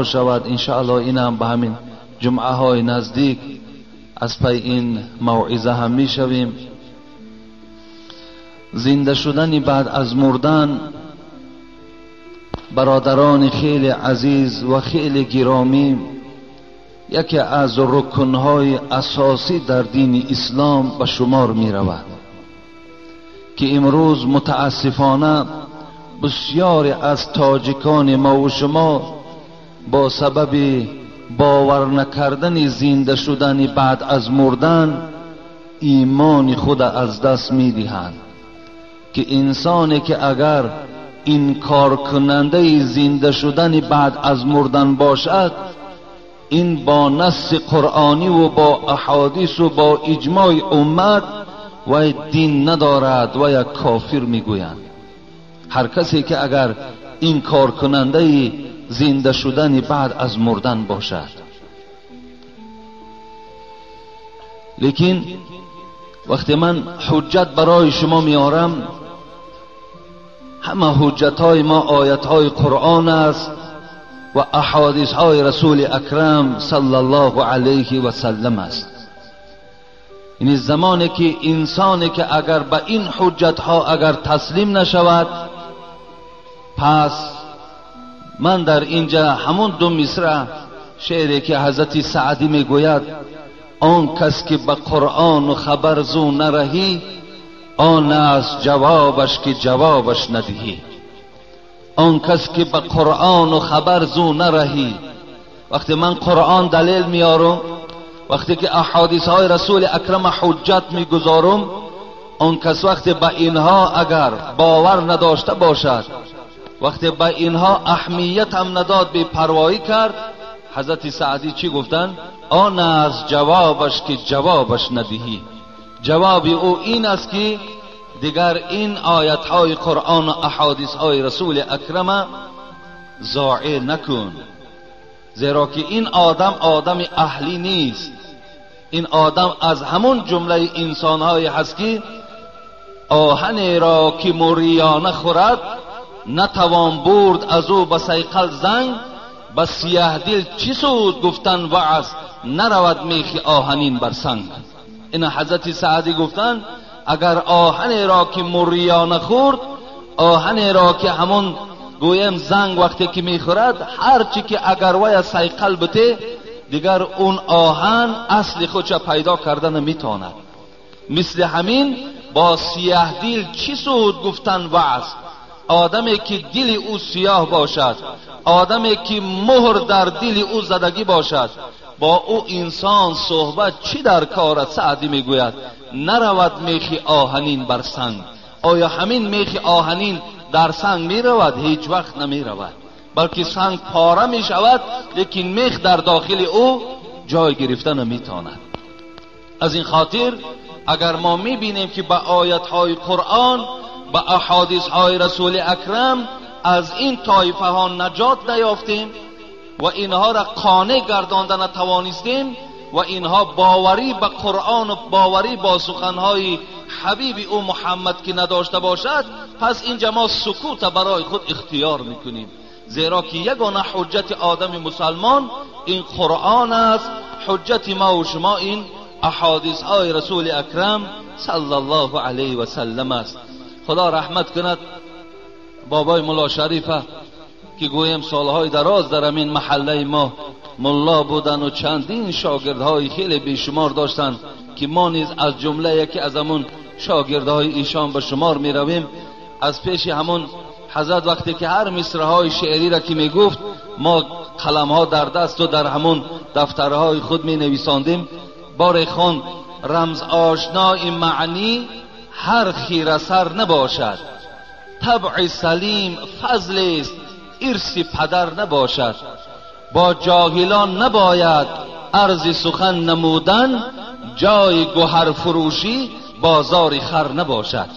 شود انشاءالله اینم به همین جمعه های نزدیک از پی این موعظه هم میشویم. زنده شدن بعد از مردن، برادران خیلی عزیز و خیلی گرامی، یکی از رکنهای اساسی در دین اسلام به شمار می رود که امروز متاسفانه بسیاری از تاجیکان ما و شما با سبب باور نکردن زنده شدن بعد از مردن ایمان خود از دست می دهند که انسانی که اگر انکار کننده زنده شدن بعد از مردن باشد، این با نص قرآنی و با احادیث و با اجماع امت و دین ندارد و یک کافر میگویند. هر کسی که اگر انکار کننده زنده شدن بعد از مردن باشد. لیکن وقتی من حجت برای شما میارم، همه حجت های ما آیت های قرآن است و احادیث های رسول اکرم صلی الله علیه و سلم است. یعنی زمانی که انسانی که اگر به این حجت ها اگر تسلیم نشود، پس من در اینجا همون دو مصرع شعری که حضرت سعدی میگوید: آن کس که به قرآن و خبر زو نرهی، آن است جوابش که جوابش ندهی. آن کس که به قرآن و خبر زو نرهی. وقتی من قرآن دلیل میارم، وقتی که احادیث های رسول اکرم حجت میگذارم، آن کس وقتی به اینها اگر باور نداشته باشد، وقتی به اینها اهمیت هم نداد، بی پروایی کرد، حضرت سعدی چی گفتن؟ آن از جوابش که جوابش ندهی. جواب او این است که دیگر این آیت های قرآن و احادیث های رسول اکرم ضایع نکن، زیرا که این آدم آدم اهلی نیست. این آدم از همون جمله انسان های هست که آهن را که موریانه خورد، نتوان برد از او به صیقل زنگ، به سیه دل چی سود گفتن وعظ، نرود میخ آهنین بر سنگ. این حضرت سعدی گفتن اگر آهن را که موریانه خورد، آهن را که همون گویم زنگ وقتی که میخورد، هرچی که اگر وی صیقل بته، دیگر اون آهن اصل خودش پیدا کردن میتواند. مثل همین با سیه دل چی سود گفتن وعظ. آدمی که دل او سیاه باشد، آدمی که مهر در دل او زدگی باشد، با او انسان صحبت چی در کارد؟ سعدی میگوید نرود میخ آهنین بر سنگ. آیا همین میخ آهنین در سنگ میرود؟ هیچ وقت نمیرود، بلکه سنگ پاره میشود، لیکن میخ در داخل او جای گرفته نمیتواند. از این خاطر اگر ما میبینیم که به آیت های قرآن، به احادیث های رسول اکرم از این طایفه ها نجات نیافتیم و اینها را قانع گردانده نتوانستیم و اینها باوری به قرآن و باوری با سخنهای حبیب او محمد که نداشته باشد، پس اینجا ما سکوت برای خود اختیار میکنیم، زیرا که یگانه حجت آدم مسلمان این قرآن است. حجت ما و شما این احادیث های رسول اکرم صلی الله علیه و سلم است. خدا رحمت کند بابای ملا شریفه که گویم سالهای دراز در همین محله ما ملا بودن و چندین شاگردهای خیلی بیشمار داشتند که ما نیز از جمله یکی از همون شاگردهای ایشان به شمار می رویم. از پیش همون حضرت وقتی که هر مصرع‌های شعری را که می گفت، ما قلمها در دست و در همون دفترهای خود می نویساندیم. بار خواند: رمز آشنای معنی هر خیره سر نباشد، طبع سلیم فضل است ارث پدر نباشد. با جاهلان نباید عرض سخن نمودن، جای گوهر فروشی بازار خر نباشد.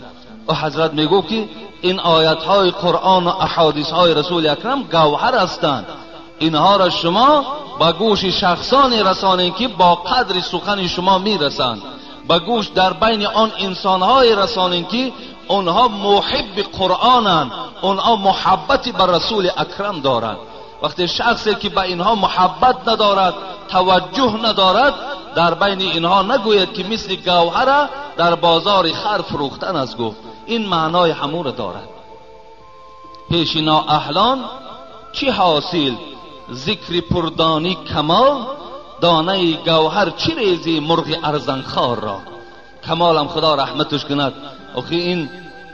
و حضرت میگو که این آیت های قرآن و احادیث های رسول اکرم گوهر هستند، اینها را شما با گوش شخصانی رسانید که با قدر سخن شما میرسند، با گوش در بین آن انسانهای رسانید که онҳо муҳибби Қуръонанд, онҳо муҳаббати ба Расули Акрам доранд. вақте шахсе ки ба инҳо муҳаббат надорад, таваҷҷӯҳ надорад, дар байни инҳо нагӯяд ки мисли гавҳара дар бозори хар фурӯхтан аст. Гуфт ин маънои ҳамонро дорад. пеши ноаҳлон чӣ ҳосил зикри пурдонӣ камол, донаи гавҳар чӣ резӣ мурғи арзанхор ро. камолам худо раҳматаш кунад. охи ин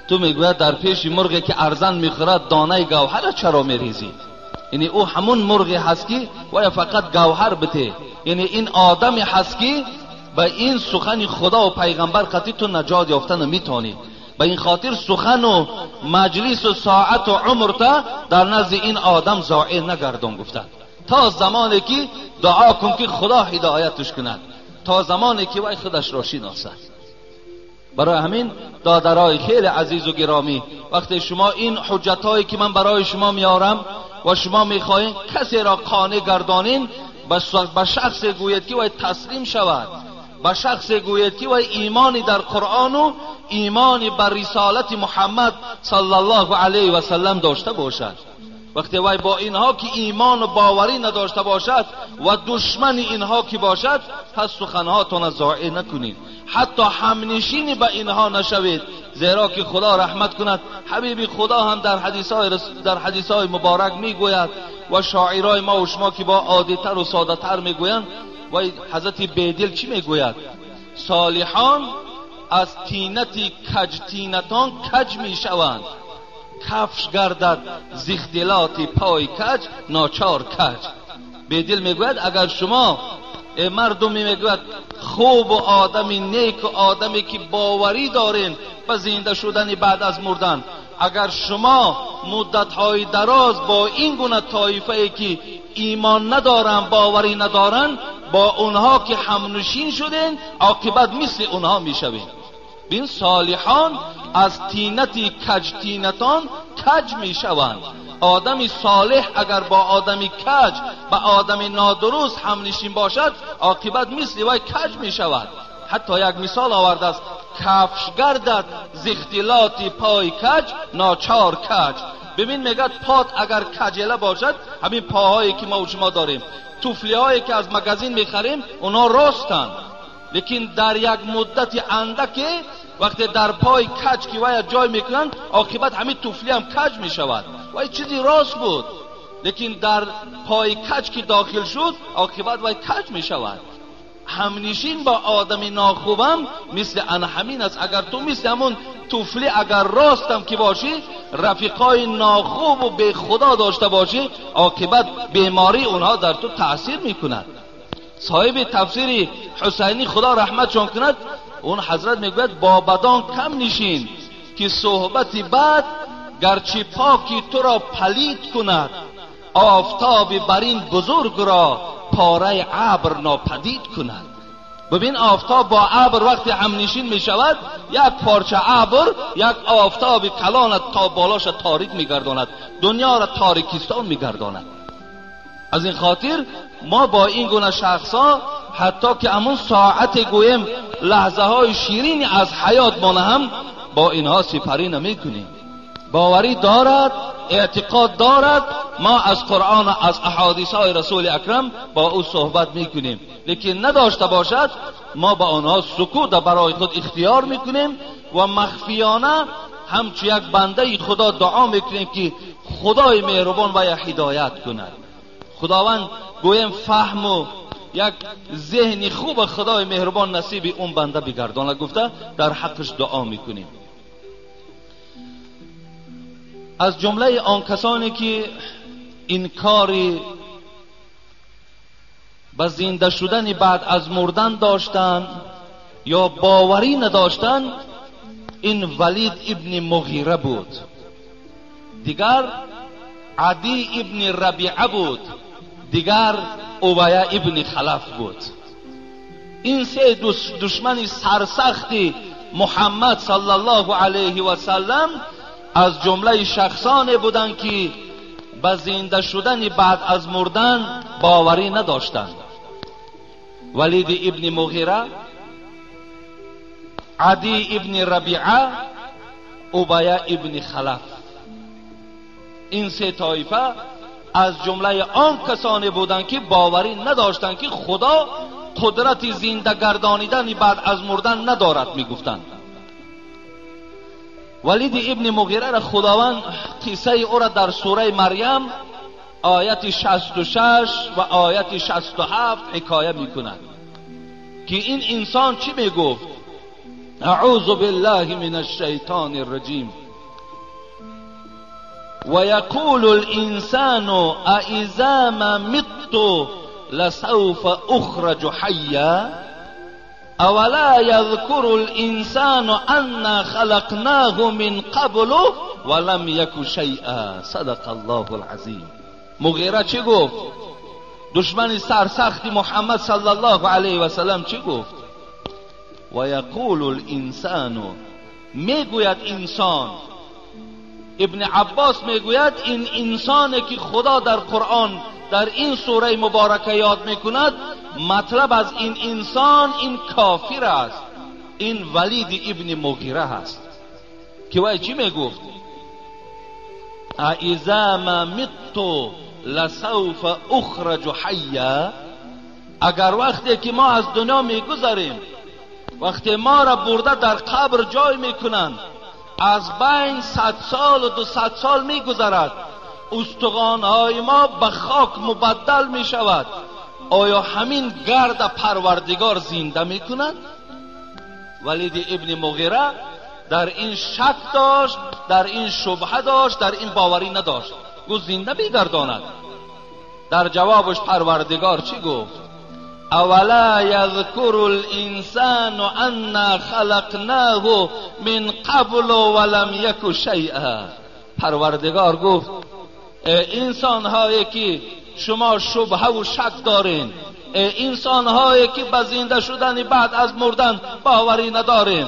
ту мегӯяд дар пеши мурғе ки арзан мехӯрад донаи гавҳара чаро мерезӣ? яъне ӯ ҳамун мурғе ҳаст ки вая фақат гавҳар бите. яъне ин одаме ҳаст ки ба ин сухани худо ва пайғамбар қатъи ту наҷот ёфта наметавонӣ. ба ин хотир сухану маҷлису соату умрта дар назди ин одам зоир нагардон гуфтанд. то замоне ки дуо кун ки худо ҳидояташ кунад, то замоне ки вай худашро шиносад. барои ҳамин додарای хеле азизу гиромӣ, вақте шумо ин ҳуҷҷатҳое ки ман барои шумо меорам ва шумо мехоҳед касеро қонеъ гардонин, ба шахсе гӯед ки вай таслим шавад, ба шахсе гӯед ки вай имони дар Қуръону имони ба рисолати Муҳаммад саллаллоҳу алайҳи васаллам дошта бошад. вақте вай бо инҳо ки имону боварӣ надошта бошад ва душмани инҳо ки бошад, пас суханҳоятонро зоир накунед, ҳатто ҳамнишини ба инҳо нашавед, зеро ки худо раҳмат кунад. ҳабиби худо ҳам дар ҳадисҳои муборак мегӯяд ва шоирои мо ва шумо ки бо одитар ва содатар мегӯянд, вай ҳазрати бедил чӣ мегӯяд? солиҳон аз тинати каҷтинатон каҷ мешаванд, кафш гардад зи ихтилоти пой каҷ ночор каҷ. бедил мегӯяд агар шумо мардуме мегӯяд хубу одами неку одаме ки боварӣ дорен ба зинда шудани баъд аз мурдан, агар шумо муддатҳои дароз бо ин гуна тоифае ки имон надоранд, боварӣ надоранд, бо онҳо ки ҳамнишин шуден, оқибат мисли онҳо мешавед. бин солиҳон аз тинати каҷтинатон каҷ мешаванд. одами солеҳ агар бо одами каҷ, ба одами нодуруст ҳамнишин бошад, оқибат мисли вай каҷ мешавад. ҳатто як мисол овардааст: кафш гардад зи ихтилоти пой каҷ ночор каҷ. бибин мегӯяд пот агар каҷела бошад, ҳамин поҳое ки мо шумо дорем, туфлиҳое ки аз магазин мехарем, онҳо ростанд, лекин дар як муддати андаке вақте дар пой каҷ ки вая ҷой мекунанд, оқибат ҳамин туфлиам каҷ мешавад. вай чизи рост буд, лекин дар пой каҷ ки дохил шуд, оқибат вай каҷ мешавад. ҳамнишин бо одами нохубам мисли ана ҳамин аст. агар ту мисли ҳамун туфли агар ростам ки бошӣ, рафиқои нохубу бехудо дошта бошӣ, оқибат бемории онҳо дар ту таъсир мекунад. соҳиби тафсири ҳусайнӣ худо раҳматшон кунад, он ҳазрат мегӯяд бо бадон кам нишин ки суҳбати бад гарчи поки туро палид кунад, офтоби барин бузургро пораи абр нопадид кунад. бибин офтоб бо абр вақте ҳамнишин мешавад, як парча абр як офтоби калонат то болоша торик мегардонад, дунёро торикистон мегардонад. аз ин хотир мо бо ин гуна шахсҳо ҳатто ки ҳамун соате гӯем лаҳзаҳои ширини аз ҳаёт мона ҳам бо инҳо сипарӣ намекунем. боварӣ дорад, эътиқод дорад, мо аз Қуръон ва аз аҳодисҳои Расули Акрам бо ӯ суҳбат мекунем, лекин надошта бошад, мо ба онҳо сукут барои худ ихтиёр мекунем ва махфиёна ҳамчу як бандаи Худо дуо мекунем ки Худои меҳрубон вая ҳидоят кунад. худованд гӯем фаҳму як зеҳни хуб Худои меҳрубон насиби он банда бигардонад гуфта дар ҳаққаш дуо мекунем. аз ҷумлаи он касоне ки инкори ба зинда шудани баъд аз мурдан доштанд ё боварӣ надоштанд, ин Валид ибни Муғира буд, дигар Адӣ ибни Рабиа буд, дигар Убая ибни Халаф буд. ин се душмани сарсахти Муҳаммад саллаллоҳу алайҳи васаллам аз ҷумлаи шахсоне буданд ки ба зинда шудани баъд аз мурдан боварӣ надоштанд. Валид ибни Муғира, Адӣ ибни Рабиа Убая ибн Халаф. Ин се тоифа аз ҷумлаи он касоне буданд ки боварӣ надоштанд ки Худо қудрати зинда гардонидани баъд аз мурдан надорад, мегуфтанд. Валид ибн Муғира ра Худованд қиссаи ӯро дар сураи Марям ояти 66 ва ояти 67 ҳикоя мекунад ки ин инсон чӣ мегуфт? اعوذ بالله من الشیطان الرجیم و یقول الانسان أإذا ما مت لسوف اخرج حیا اولا یذکر الانسان انا خلقناه من قبل ولم یک شیئا. صدق الله العظیم. مغیره چی گفت؟ دشمن سرسخت محمد صلی الله علیه و سلم چی گفت؟ و یقول الانسان، میگوید انسان. ابن عباس میگوید این انسانی که خدا در قرآن در این سوره مبارکه یاد میکند، مطلب از این انسان این کافر است، این ولید ابن مغیره است که وی چی میگفت؟ اذا ما مت لسوف اخرج حیا. اگر وقتی که ما از دنیا میگذریم، وقتی ما را برده در قبر جای میکنند، از بین 100 سال و 200 سال میگذرد، استخوان‌های ما به خاک مبدل میشود، آیا همین گرد پروردگار زنده میکند؟ ولید ابن مغیره در این شک داشت، در این شبهه داشت، در این باوری نداشت. گفت زنده میگرداند. در جوابش پروردگار چی گفت؟ اولا یذکر الانسان انا خلقناه من قبل ولم یک شیئا. پروردگار گفت انسان هایی که شما شبهه و شک دارین، انسان هایی که به زنده شدن بعد از مردن باوری ندارین،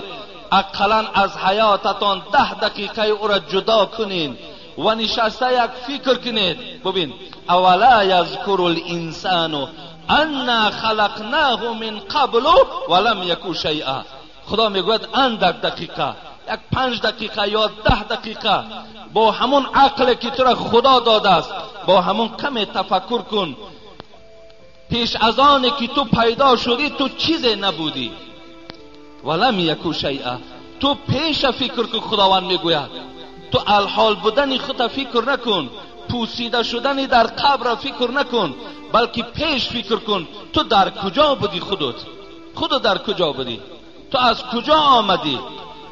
اقلا از حیاتتان 10 دقیقه او را جدا کنین و نشسته یک فکر کنید. ببین، اولا یذکر الانسان انا خلقناه من قبل ولم یک شیئا. خدا میگوید اندک دقیقه، یک 5 دقیقه یا 10 دقیقه با همون عقل که تو را خدا داده است، با همون کم تفکر کن. پیش از آن که تو پیدا شدی تو چیزی نبودی، ولم یک شیئا. تو پیش فکر کن، خداوند میگوید تو الحال بودن خود فکر نکن، پوسیده شدن در قبر فکر نکن، بلکه پیش فکر کن تو در کجا بودی، خودت در کجا بودی، تو از کجا آمدی؟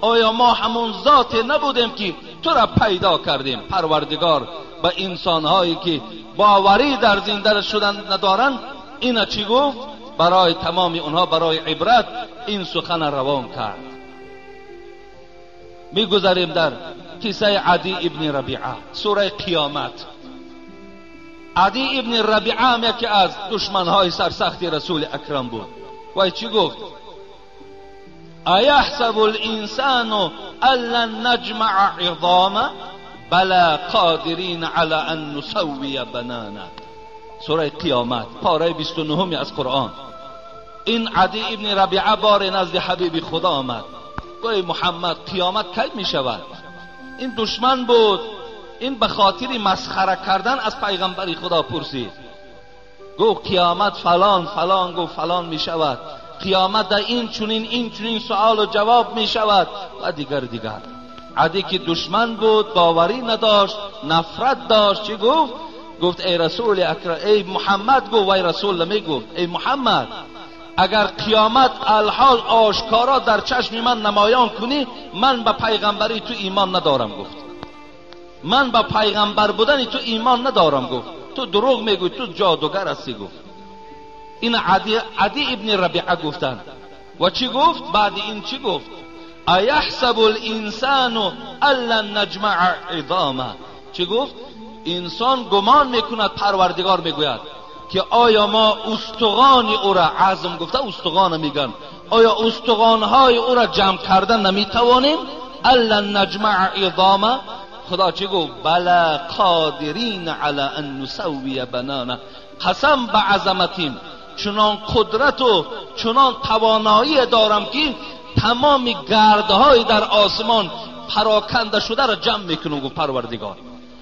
آیا ما همون ذات نبودیم که تو را پیدا کردیم؟ پروردگار به انسانهایی که باوری در زنده شدن ندارند اینا چی گفت؟ برای تمام اونها برای عبرت این سخن روان کرد. میگذریم در قصه عدی ابن ربیعه، سوره قیامت. عدی ابن ربیعه هم یکی از دشمنهای سرسخت رسول اکرم بود. وی چی گفت؟ ایحسب الانسان ان لن نجمع عظامه بلا قادرین علی ان نسوی بنانه. سوره قیامت، پاره 29 از قرآن. این عدی ابن ربیعه بار نزد حبیب خدا آمد، گفت محمد قیامت کی می شود؟ این دشمن بود، این به خاطر مسخره کردن از پیغمبر خدا پرسید. گفت قیامت فلان فلان، گفت فلان می شود، قیامت در این چنین این چنین سوال و جواب می شود و دیگر دیگر. عدی که دشمن بود، باوری نداشت، نفرت داشت، چی گفت؟ گفت ای رسول اکرم، ای محمد، گفت وای رسول نمی گفت، ای محمد اگر قیامت الحال آشکارا در چشم من نمایان کنی، من به پیغمبری تو ایمان ندارم. گفت من به پیغمبر بودن تو ایمان ندارم. گفت تو دروغ میگوی، تو جادوگر هستی. گفت این عدی ابن ربیعه گفتن. و چی گفت؟ بعد این چی گفت؟ ایحسب الانسان ان لن نجمع عظامه. چی گفت؟ انسان گمان میکند، پروردگار میگوید که آیا ما استخوان او را، عظم گفته استخوان میگن، آیا استخوانهای او را جمع کردن نمیتوانیم؟ ان لن نجمع عظامه. خدا چی گفت؟ بلا قادرین علی ان نسوی بنانه. قسم به عظمتیم، چنان قدرت و چنان توانایی دارم که تمام گردهای در آسمان پراکنده شده را جمع میکنم گفت پروردگار.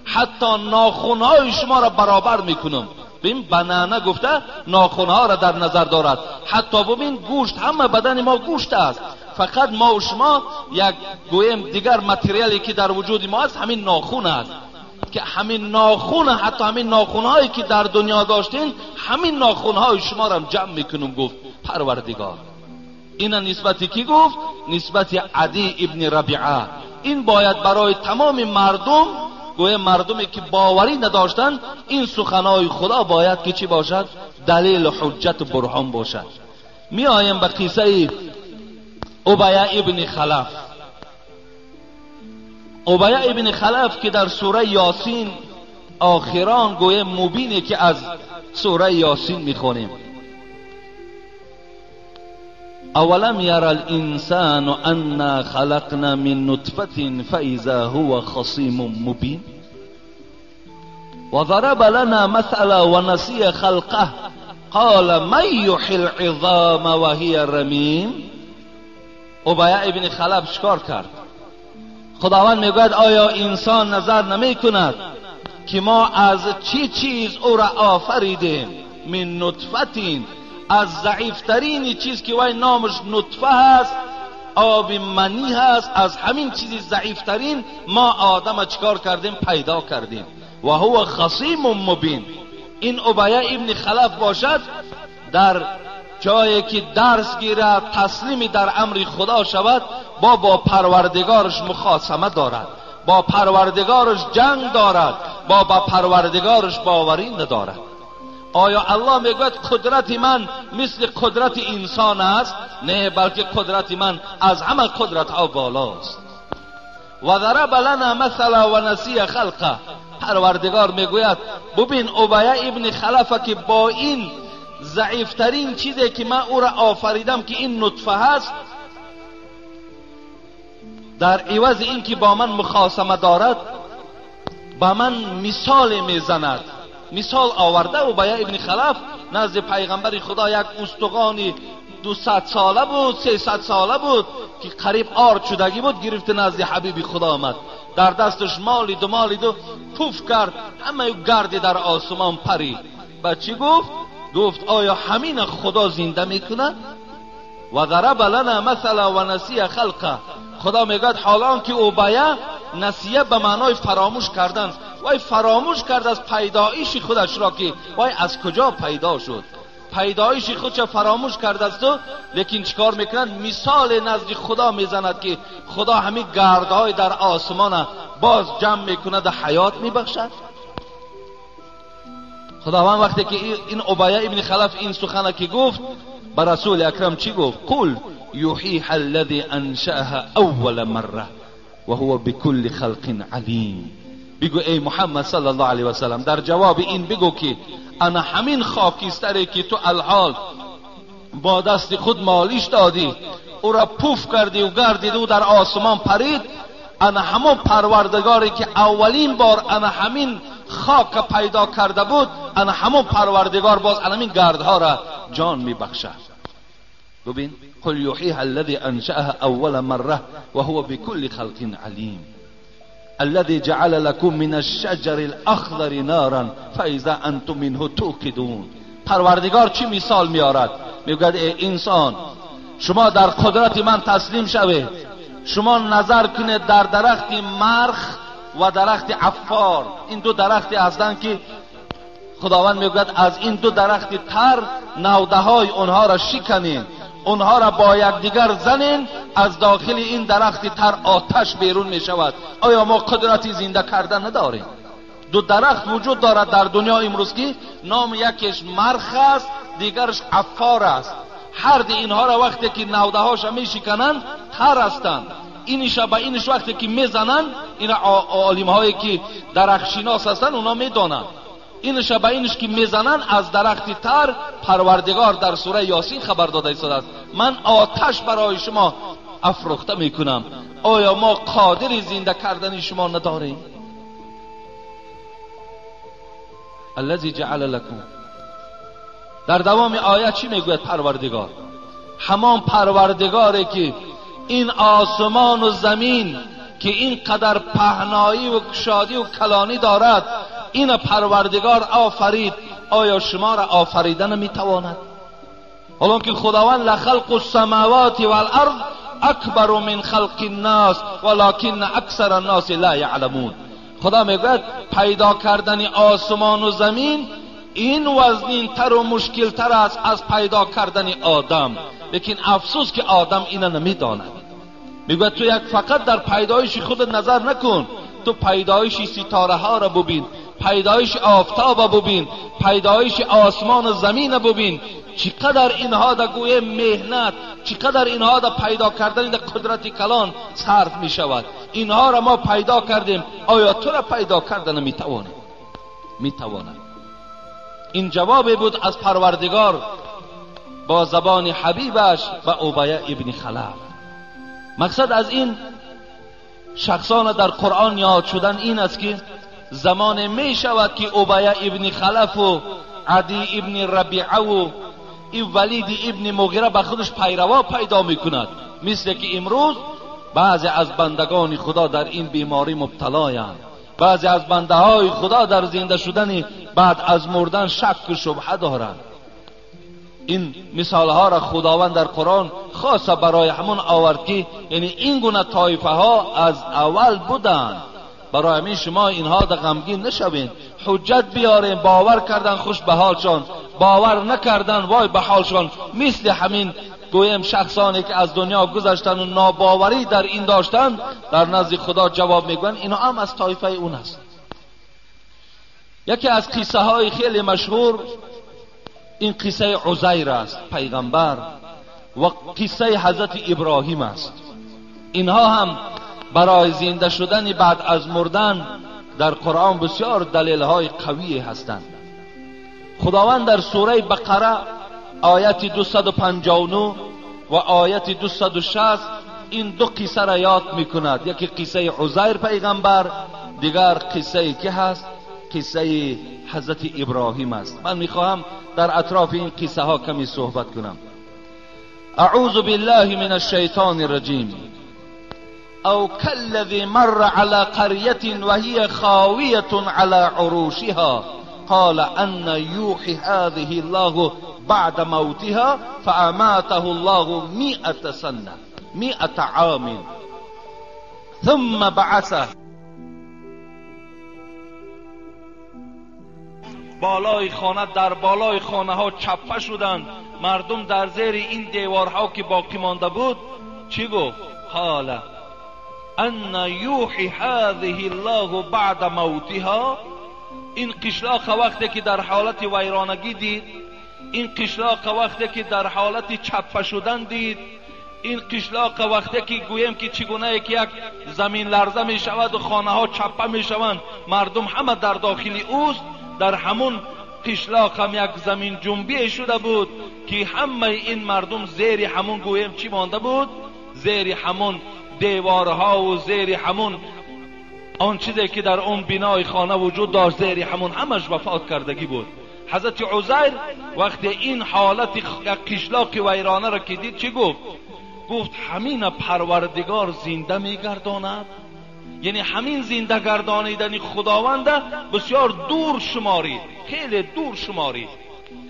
حتی ناخونهای شما را برابر میکنم. ببین بنانه گفته ناخونها را در نظر دارد. حتی ببین گوشت، همه بدن ما گوشت است، فقط ما و شما یک گویم دیگر متریالی که در وجود ما است همین ناخون است، که همین ناخون، حتی همین ناخونهایی که در دنیا داشتین، همین ناخونهای شما را جمع میکنم گفت پروردگار. این نسبتی کی گفت؟ نسبت عدی ابن ربیعه. این باید برای تمام مردم، گویا مردمی که باوری نداشتند، این سخنهای خدا باید که چی باشد؟ دلیل حجت و برهان باشد. می آیم به قصه ابی ابن خلف. ابی ابن خلف که در سوره یاسین آخران گویا مبینه که از سوره یاسین میخونیم. اولم ير الانسان انا خلقنا من نطفة فاذا هو خصيم مبين وضرب لنا مثلا ونسي خلقه قال من يحيي العظام وهي رميم. ابی ابن خلف چکار کرد؟ خداوند میگوید آیا انسان نظر نمی کند که ما از چی چیز او را آفریدیم؟ من نطفة، از ضعیفترین چیز که وای نامش نطفه هست، آب منی هست، از همین چیزی ضعیفترین ما آدم چکار کردیم؟ پیدا کردیم. و هو خصیم مبین. این ابی ابن خلف باشد در جایی که درس گیرد، تسلیم در امر خدا شود، با پروردگارش مخاصمه دارد، با پروردگارش جنگ دارد، با پروردگارش باوری ندارد. آیا الله میگوید قدرت من مثل قدرت انسان است؟ نه، بلکه قدرت من از همه قدرت ها بالاست. و ضرب لنا مثلا و نسی خلقه. پروردگار میگوید ببین ابی ابن خلفه که با این ضعیفترین چیزی که من او را آفریدم که این نطفه هست، در عوض این که با من مخاصمه دارد با من مثال میزند. مثال آورده ابی ابن خلف نزد پیغمبر خدا یک استخوان 200 ساله بود، 300 ساله بود که قریب آرد شدگی بود، گرفت نزد حبیب خدا آمد، در دستش مالید و مالید و پوف کرد، همه گردی در آسمان پرید. بعد چی گفت؟ گفت آیا همین خدا زنده میکنه؟ و ضرب لنا مثلا و نسی خلقه. خدا میگوید حالان که ابی نسیه به معنای فراموش کردن، وای فراموش کرد از پیدایش خودش را که وای از کجا پیدا شد، پیدایش خودش فراموش کرد از تو، لیکن چیکار میکنند؟ مثال نزد خدا میزند که خدا همین گردهای در آسمان باز جمع میکند و حیات میبخشد. خداوند وقتی که این ابی ابن خلف این سخنه که گفت به رسول اکرم چی گفت؟ قل یحییها الذی انشأها اول مره و هو بكل خلق علیم. بگو ای محمد صلی الله علیه و سلم، در جواب این بگو که انا همین خاکستری که تو الحال با دست خود مالیش دادی، او را پوف کردی و گردیدی و در آسمان پرید، انا همون پروردگاری که اولین بار انا همین خاک پیدا کرده بود، انا همون پروردگار باز انا همین گردها را جان میبخشد. ببین قل یحییها الذی انشأها اول مره وهو بكل خلق علیم الذي جعل لكم من الشجر الاخضر نارا فاذا انتم منه توقدون. پروردگار چی مثال میارد؟ میگوید ای انسان، شما در قدرت من تسلیم شوید، شما نظر کنید در درخت مرخ و درخت عفار، این دو درختی هستند که خداوند میگوید از این دو درخت تر نوده های اونها را شکنین، اونها را با یکدیگر زنین، از داخل این درخت تر آتش بیرون می شود. آیا ما قدرت زنده کردن نداریم؟ دو درخت وجود دارد در دنیا امروز که نام یکیش مرخ است، دیگرش عفار است. هر دو اینها را وقتی که نوده هاش می شکنند تر هستند، اینش به اینش وقتی که میزنند، این عالم هایی که درخت شناس هستند اونا میدانند، اینش به اینش که میزنن از درخت تر، پروردگار در سوره یاسین خبر داده است من آتش برای شما افروخته میکنم، آیا ما قادر زنده کردن شما نداریم؟ الذی جعل لکم. در دوام آیه چی میگوید پروردگار؟ همان پروردگاری که این آسمان و زمین که اینقدر پهنایی و کشادی و کلانی دارد، این پروردگار آفرید، آیا شما را آفریده نمیتواند؟ حالا که خداوند لخلق السماوات والارض اکبر من خلق الناس ولکن اکثر الناس لا یعلمون. خدا میگوید پیدا کردن آسمان و زمین این وزنین تر و مشکل تر است از پیدا کردن آدم، لیکن افسوس که آدم اینو نمیداند. میگوید تو یک فقط در پیدایش خود نظر نکن، تو پیدایش ستاره ها را ببین، پیدایش آفتاب را ببین، پیدایش آسمان و زمین را ببین، چقدر اینها در گویه مهنت، چقدر اینها در پیدا کردن در قدرت کلان صرف می شود. اینها را ما پیدا کردیم، آیا تو را پیدا کردن می توانیم؟ می تواند. این جواب بود از پروردگار با زبان حبیبش و ابی ابن خلف. مقصد از این شخصان در قرآن یاد شدن این است که زمان می شود که ابی ابن خلف و عدی ابن ربیعه و این ولید ابن مغیره به خودش پیروا پیدا می کند، مثل که امروز بعضی از بندگان خدا در این بیماری مبتلایند، بعضی از بنده های خدا در زنده شدن بعد از مردن شک و شبهه دارند. این مثال ها را خداوند در قرآن خاصه برای همون آورد که یعنی این گونه طایفه ها از اول بودند. برای همین شما اینها در غمگین نشوین، حجت بیارین، باور کردن خوش به حالشان، باور نکردن وای به حالشان. مثل همین گویم شخصانی که از دنیا گذشتن و ناباوری در این داشتن، در نزد خدا جواب میگن اینا هم از طایفه اون هست. یکی از قصه های خیلی مشهور این قصه عزیر است پیغمبر و قصه حضرت ابراهیم است. اینها هم برای زنده شدن بعد از مردن در قرآن بسیار دلیل های قوی هستند. خداوند در سوره بقره آیت 259 و آیت 260 این دو قصه را یاد میکند. یکی قصه عزیر پیغمبر، دیگر قصه که هست قصه حضرت ابراهیم است. من میخواهم در اطراف این قصه ها کمی صحبت کنم. اعوذ بالله من الشیطان الرجیم. او كالذي مر على قرية وهي خاوية على عروشها قال أن يوحي هذه الله بعد موتها فأماته الله 100 سنة 100 عام ثم بعثه. بالای خانه، در بالای خانه ها چپه شدند مردم، در زیر این دیوارها که باقی مانده بود چی گفت؟ قال ان یوحی هذه الله بعد موتها. این قشلاق وقتی که در حالت ویرانگی دید، این قشلاق وقتی که در حالت چپه شدن دید، این قشلاق وقتی که گوییم که چگونه که یک زمین لرزه می شود و خانه ها چپه می شوند، مردم همه در داخل اوست، در همون قشلاق هم یک زمین جنبی شده بود که همه این مردم زیر همون گوییم چی مانده بود؟ زیر همون دیوارها و زیر همون آن چیزی که در اون بنای خانه وجود داشت، زیر همون همش وفات کردگی بود. حضرت عزیر وقتی این حالت قشلاق ویرانه را که دید چی گفت؟ گفت همین پروردگار زنده میگرداند. یعنی همین زنده گردانیدن خداوند بسیار دور شمارید، خیلی دور شمارید.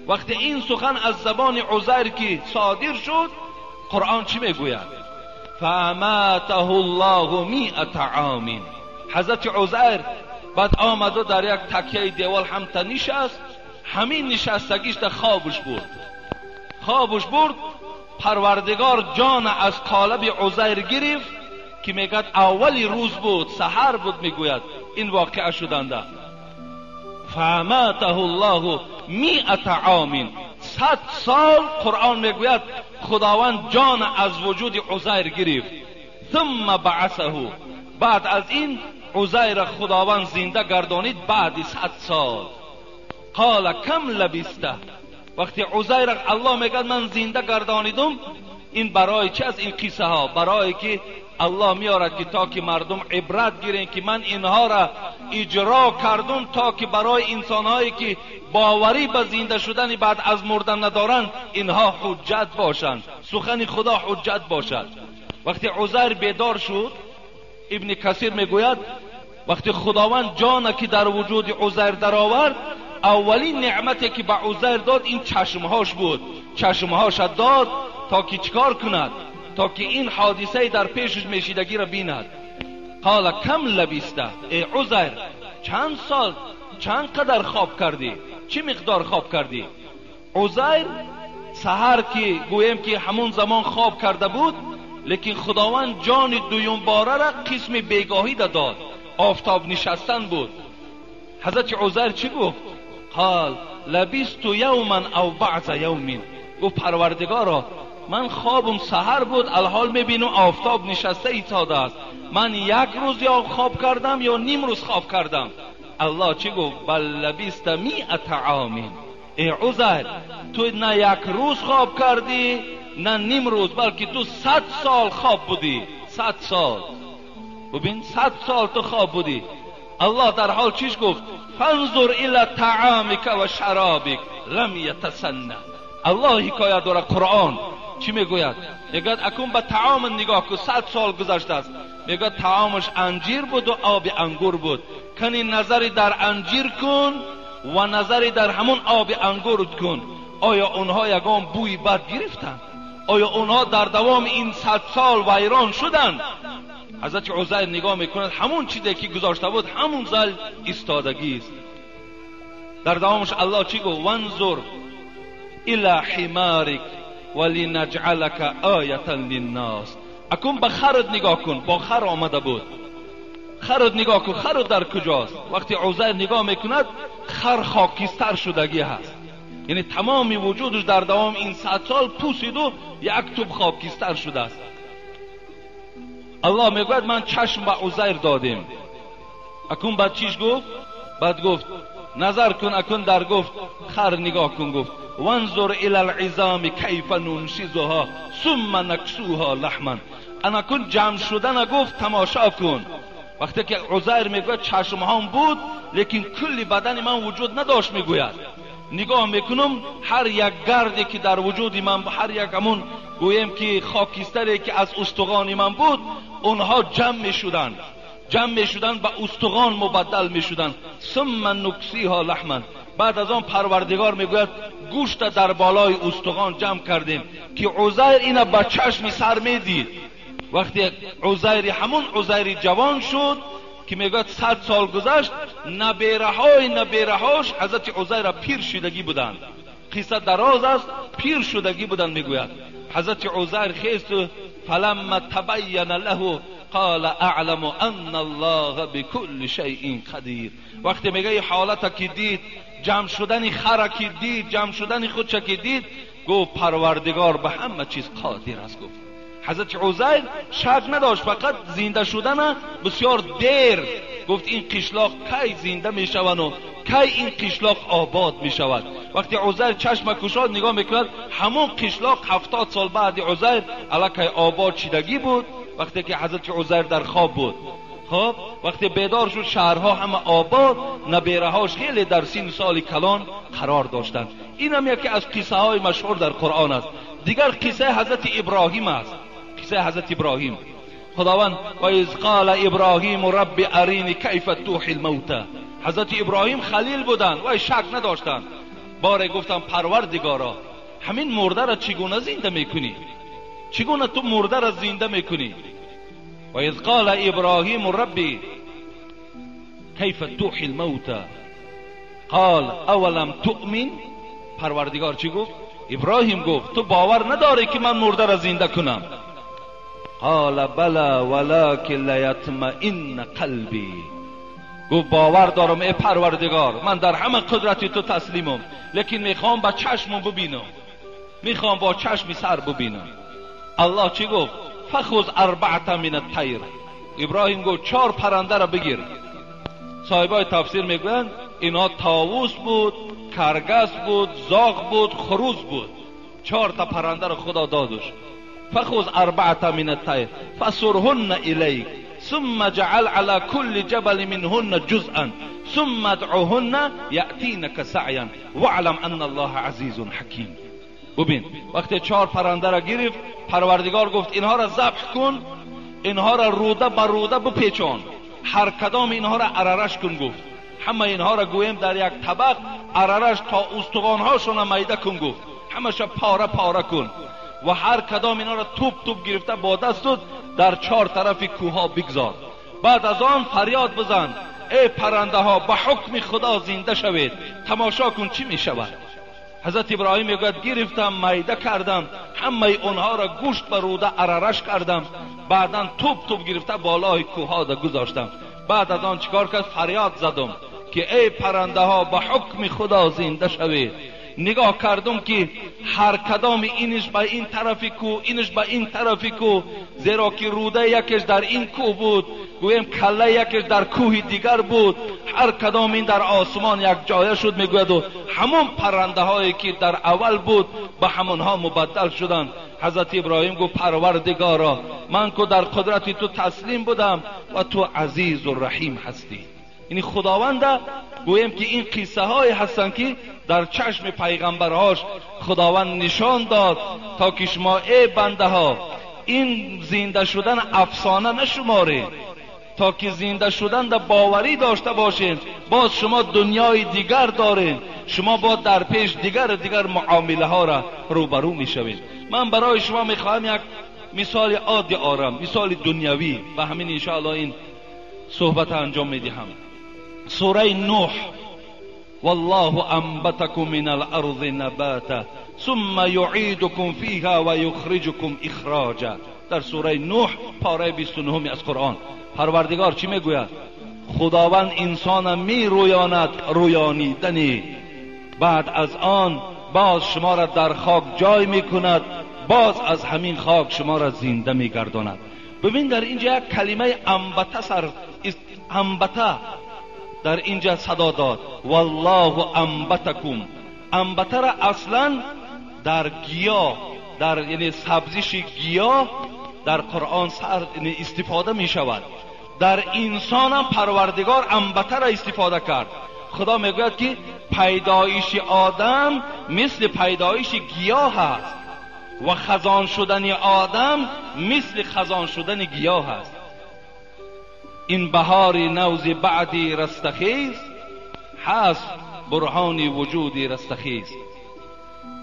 وقتی این سخن از زبان عزیر که صادر شد، قرآن چی میگوید؟ فاماته الله 100 عام. حضرت عزیر بعد آمد و در یک تکیه دیوال هم تا نشست، همین نشستگیش در خوابش برد، خوابش برد. پروردگار جان از قالب عزیر گرفت که میگد اولی روز بود، سحر بود، میگوید این واقعه شدنده. فاماته الله 100 عام، 100 سال قرآن میگوید خداوند جان از وجود عزیر گرفت. ثم بعثه، بعد از این عزیر خداوند زنده گردانید بعد 100 سال. قال کم لبسته، وقتی عزیر الله میگه من زنده گردانیدم، این برای چه از این قصه ها؟ برای که الله میارد که تا که مردم عبرت گیرن که من اینها را اجرا کردم، تا که برای انسانهایی که باوری به زنده شدن بعد از مردن ندارند اینها حجت باشند، سخن خدا حجت باشد. وقتی عزیر بیدار شد، ابن کثیر میگوید وقتی خداوند جان که در وجود عزیر درآورد، اولین نعمتی که به عزیر داد این چشمهاش بود. چشمهاش داد تا که چیکار کند؟ تا که این حادثه در پیشش میشیدگی را بیند. قال کم لبیسته، ای عزیر چند سال، چند قدر خواب کردی؟ چی مقدار خواب کردی؟ عزیر سحر که گوییم که همون زمان خواب کرده بود، لیکن خداوند جان دویم باره را قسم بیگاهی داد، آفتاب نشستن بود. حضرت عزیر چی گفت؟ قال لبست یوما او بعض یوم. گفت پروردگارا من خوابم سحر بود، الحال میبینم آفتاب نشسته ایستاده است، من یک روز یا خواب کردم یا نیم روز خواب کردم. الله چی گفت؟ بل لبست مئة عام. ای عزیر تو نه یک روز خواب کردی نه نیم روز، بلکه تو 100 سال خواب بودی. 100 سال، ببین 100 سال تو خواب بودی. الله در حال چیش گفت؟ فانظر الی طعامک و شرابک لم یتسنه. الله حکایت داره قرآن چی میگوید؟ میگوید اکنون به طعام نگاه کن، 100 سال گذشته است. میگوید طعامش انجیر بود و آب انگور بود. کنی نظری در انجیر کن و نظری در همون آب انگور کن، آیا اونها یگان بوی بد گرفتند؟ آیا اونها در دوام این 100 سال ویران شدند؟ حضرت عزیر نگاه میکند همون چیزی که گذاشته بود همون زل ایستادگی است. در دوامش الله چی گفت؟ وانظر الی حمارک ولنجعلک آیة للناس. اکنون به خرد نگاه کن، با خر آمده بود، خرد نگاه کن، خرد در کجاست؟ وقتی عزیر نگاه میکند خر خاکستر شدگی هست، یعنی تمام وجودش در دوام این 100 سال پوسید و یک توپ خاکستر شده است. الله میگوید من چشم به عزیر دادیم. اکنون بعد چیش گفت؟ بعد گفت نظر کن، اکنون در گفت خر نگاه کن، گفت وانظر الی العظام کیف ننشزها ثم نکسوها لحما. اکنون جمع شدن گفت تماشا کن. وقتی که عزیر میگوید چشم هم بود لیکن کل بدن من وجود نداشت، میگوید نگاه میکنم هر یک گردی که در وجود من، هر یک همون گویم که خاکستری که از استخوان من بود، اونها جمع میشدند، جمع میشدند به استخوان مبدل میشدند. ثم نکسیها لحما. بعد از آن پروردگار میگوید گوشت در بالای استخوان جمع کردیم که عزیر اینا به چشم سر میدید. وقتی عزیر همون عزیر جوان شد که میگوید 100 سال گذشت، نبیره های نبیره هاش حضرت عزیر پیر شدگی بودند. قصه دراز است، پیر شدگی بودند. میگوید حضرت عزیر خیست، فلما تبین له قال اعلم ان الله بكل شیء قدیر. وقتی میگه حالت که دید، جمع شدن خر که دید، جمع شدن خودش که دید، گفت پروردگار به همه چیز قادر است. گفت حضرت عزیر شک نداشت، فقط زنده شدن بسیار دیر. گفت این قشلاق کی زنده می شوند و کی این قشلاق آباد می شود. وقتی عزیر چشم گشاد نگاه میکند همون قشلاق 70 سال بعد عزیر الکی آباد شدگی بود. وقتی که حضرت عزیر در خواب بود، خب وقتی بیدار شد شهرها همه آباد، نبیرهاش خیلی در سین سال کلان قرار داشتند. این هم یکی از قصه های مشهور در قرآن است. دیگر قصه حضرت ابراهیم است. قصه حضرت ابراهیم، خداوند و اذ قال ابراهیم رب ارینی کیف تحیی الموتى. حضرت ابراهیم خلیل بودند و شک نداشتند. باره گفتم پروردگارا همین مرده را چگونه زنده میکنی؟ چگونه تو مرده را زنده میکنی؟ و اذ قال ابراهیم ربی کیف تحیی الموتى قال اولم تؤمن. پروردگار چی گفت؟ ابراهیم گفت تو باور نداری که من مرده را زنده کنم؟ قال بلى ولكن لیطمئن قلبی. گفت باور دارم ای پروردگار، من در همه قدرت تو تسلیمم، لیکن میخوام با چشمم ببینم، میخوام با چشم سر ببینم. الله چی گفت؟ فخذ اربعة من الطیر. ابراهیم گفت 4 پرنده را بگیر. صاحبای تفسیر میگویند اینها طاووس بود، کرگس بود، زاغ بود، خروس بود. 4 تا پرنده را خدا دادش. فخذ اربعة من الطیر فصرهن الیک ثم جعل على كل جبل منهن جزءا ثم ادعهن یأتینک سعیا واعلم ان الله عزیز حکیم. ببین وقتی 4 پرنده را گرفت، پروردگار گفت اینها را ذبح کن، اینها را روده بر روده بپیچان، هر کدام اینها را عررش کن گفت. همه اینها را گویم در یک طبق عررش تا استخوانهاشون میده کن گفت، همش پاره پاره کن و هر کدام اینها را توپ توپ گرفته با دست در چهار طرف کوه بگذار. بعد از آن فریاد بزن ای پرنده ها به حکم خدا زنده شوید، تماشا کن چی می شود. حضرت ابراهیم میگوید گرفتم میده کردم، همه اونها را گوشت به روده عررش کردم، بعدا توپ توپ گرفته بالای کوه ها گذاشتم. بعد از آن چیکار کرد؟ فریاد زدم که ای پرنده ها به حکم خدا زنده شوید. نگاه کردم که هر کدام اینش به این طرف کو، اینش به این طرف کو، زیرا که روده یکش در این کوه بود، گویم کله یکش در کوه دیگر بود، هر کدام این در آسمان یک جایه شد. میگوید و همون پرنده هایی که در اول بود به همونها مبدل شدند. حضرت ابراهیم گفت پروردگارا من که در قدرت تو تسلیم بودم و تو عزیز و رحیم هستی. یعنی خداوند گویم که این قصه های هستند که در چشم پیغمبرهاش خداوند نشان داد تا که شما ای بنده ها این زنده شدن افسانه نشمارید، تا که زنده شدن در باوری داشته باشین. باز شما دنیای دیگر دارین، شما با در پیش دیگر معامله ها را روبرو میشوید. من برای شما میخواهم یک مثال عادی آرم، مثال دنیوی، و همین انشاءالله این صحبت انجام میدهم. سوره نوح، والله انبتكم من الارض نباتا ثم يعيدكم فيها ويخرجكم اخراجا. در سوره نوح پاره 29 از قرآن پروردگار چی میگوید؟ خداوند انسان می رویاند رویانیدنی، بعد از آن باز شما را در خاک جای میکند، باز از همین خاک شما را زنده میگرداند. ببین در اینجا یک کلمه انبته سر انبته در اینجا صدا داد، والله انبتکم. انبته را اصلا در گیاه، در یعنی سبزش گیاه در قرآن سر یعنی استفاده می شود. در انسان هم پروردگار انبته را استفاده کرد. خدا میگوید که پیدایش آدم مثل پیدایش گیاه است و خزان شدن آدم مثل خزان شدن گیاه است. این بهار نوز بعدی رستخیز هست برهان وجودی رستخیز.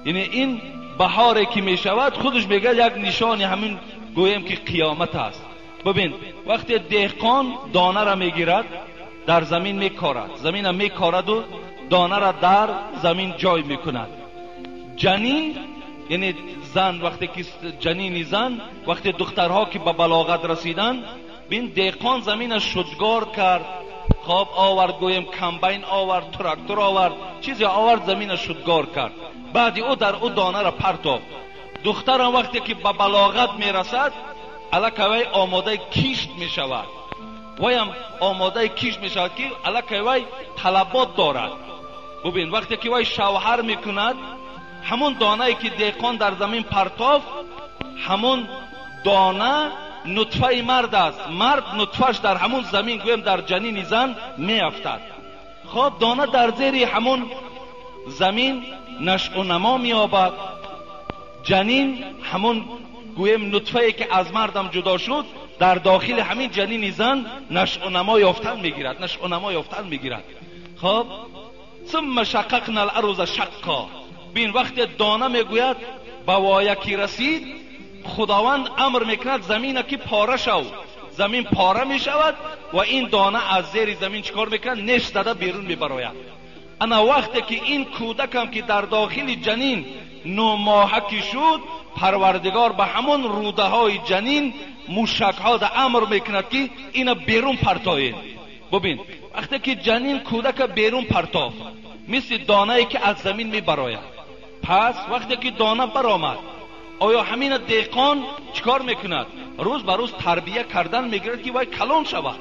یعنی این بهاری که می شود خودش میگه یک نشان همین گویم که قیامت است. ببین وقتی دهقان دانه را میگیرد در زمین میکارد، زمین را میکارد و دانه را در زمین جای میکند. جنین یعنی زن، وقتی که جنین زن، وقتی دخترها که به بلاغت رسیدن، بین دهقان زمین شدگار کرد، خواب آورد، گویم کمبین آورد، تراکتور آورد، چیزی آورد، زمین شدگار کرد. بعد او در او دانه را پرتافت. دخترم وقتی که به بلاغت میرسد الکی وی آماده کشت میشود، ویم آماده کشت میشود که الکی وی طلبات دارد. ببین وقتی که وی شوهر میکند، همون دانه که دهقان در زمین پرتافت، همون دانه نطفه مرد است. مرد نطفهش در همون زمین گویم در جنین زن میافتد. خب دانه در زیر همون زمین نشو و نما مییابد. جنین همون گویم نطفه که از مردم جدا شد در داخل همین جنین زن نشو و نما یافتن میگیرد، نشو و نما یافتن میگیرد. خب ثم شققنا الارض شقا. بین وقت دانه میگوید به وایکی رسید، خداوند امر میکند زمین که پاره شو، زمین پاره میشود و این دانه از زیر زمین چیکار میکند؟ نش زده بیرون میبراید. انا وقتی که این کودکم که در داخل جنین 9 ماهه که شد، پروردگار به همون روده های جنین موشک ها ده امر میکند که اینا بیرون پرتاین. ببین وقتی که جنین کودک بیرون پرتافت، مثل دانه ای که از زمین میبراید. پس وقتی که دانه برآمد، آیا همین دهقان چیکار میکند؟ روز به روز تربیه کردن میگیرد که وای کلان شود.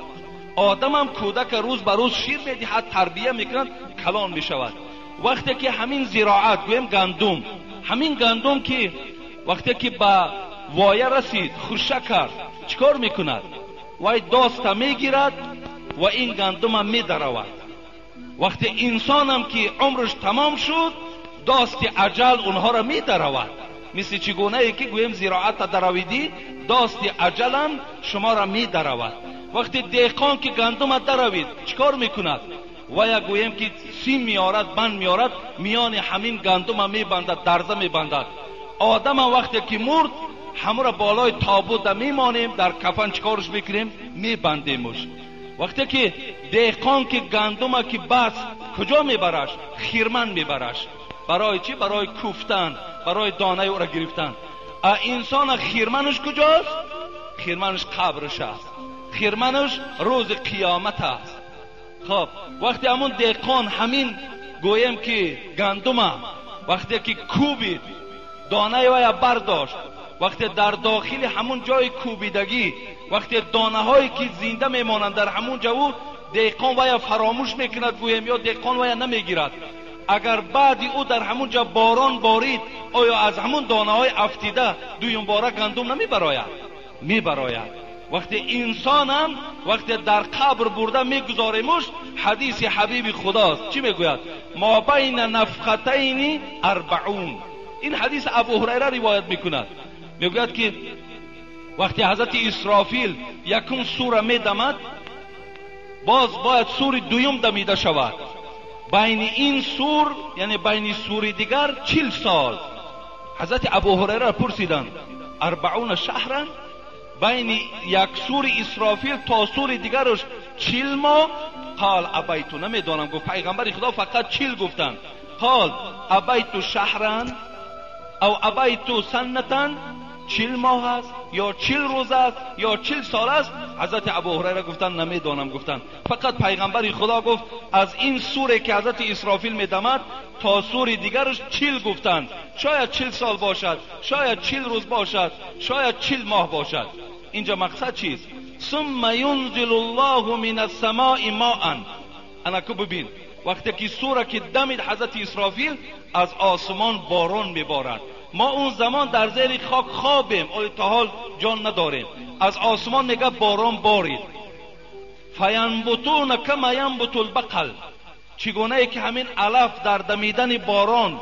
آدم هم کودک روز به روز شیر میدهد، تربیه میکند، کلان میشود. وقتی که همین زراعت گویم گندم، همین گندم که وقتی که به وایه رسید خوشه کرد، چیکار میکند؟ وای داست میگیرد و این گندم هم میدرود. وقتی انسان هم که عمرش تمام شد، داست اجل اونها را میدرود. مثل چگونه ای که گویم زراعت درویدی، داست اجلم شما را میدرود. وقتی دهقان که گندم دروید چیکار میکند؟ و یا گویم که سیم میارد، بند میارد، میان همین گندم میبندد، درزه میبندد. آدم وقتی که مرد همو را بالای تابوت میمانیم، در کفن چیکارش میکنیم؟ میبندیمش. وقتی که دهقان که گندم که بس کجا میبرش؟ خیرمن میبرش. برای چی؟ برای کوفتن، برای دانه او را گرفتن. انسان خیرمنش کجاست؟ خیرمنش قبرش است، خیرمنش روز قیامت است. خب وقتی همون دهقان همین گویم که گندم وقتی که کوبید دانه وی برداشت، وقتی در داخل همون جای کوبیدگی، وقتی دانه هایی که زنده میمانند در همون جو، دهقان وی فراموش میکند گویم، یا دهقان وی نمیگیرد. اگر بعدی او در همون جا باران بارید، آیا از همون دانه های افتیده دویم باره گندم نمیبراید؟ میبراید. وقتی انسان هم وقتی در قبر برده میگذاریمش، حدیث حبیب خداست چی میگوید؟ ما بین نفختین 40. این حدیث ابو هریره روایت میکند. میگوید که وقتی حضرت اسرافیل یکم سوره میدمد، باز باید سور دویم دمیده شود. بین این سور، یعنی بین سور دیگر 40 سال. حضرت ابو هریره پرسیدند 40 شهرا، بین یک سور اسرافیل تا سور دیگرش 40 ماه. قال ابیتو، نمیدانم، گفت پیغمبر خدا فقط 40 گفتند. قال ابیتو شهرا او ابیتو سنتا، 40 ماه است یا 40 روز است یا 40 سال است؟ حضرت ابو هریره گفتند نمیدانم. گفتند فقط پیغمبر خدا گفت از این سوره که حضرت اسرافیل میدمد تا سور دیگرش 40 گفتند. شاید 40 سال باشد، شاید 40 روز باشد، شاید 40 ماه باشد. اینجا مقصد چیست؟ ثم ینزل الله من السماء ماء. انکو ببین وقتی که سوره که دمید حضرت اسرافیل، از آسمان باران میبارد. ما اون زمان در زیر خاک خوابیم، آیا تا حال جان نداریم. از آسمان میگه باران بارید. فینبتون کما ینبت البقل، چگونه ای که همین علف در دمیدن باران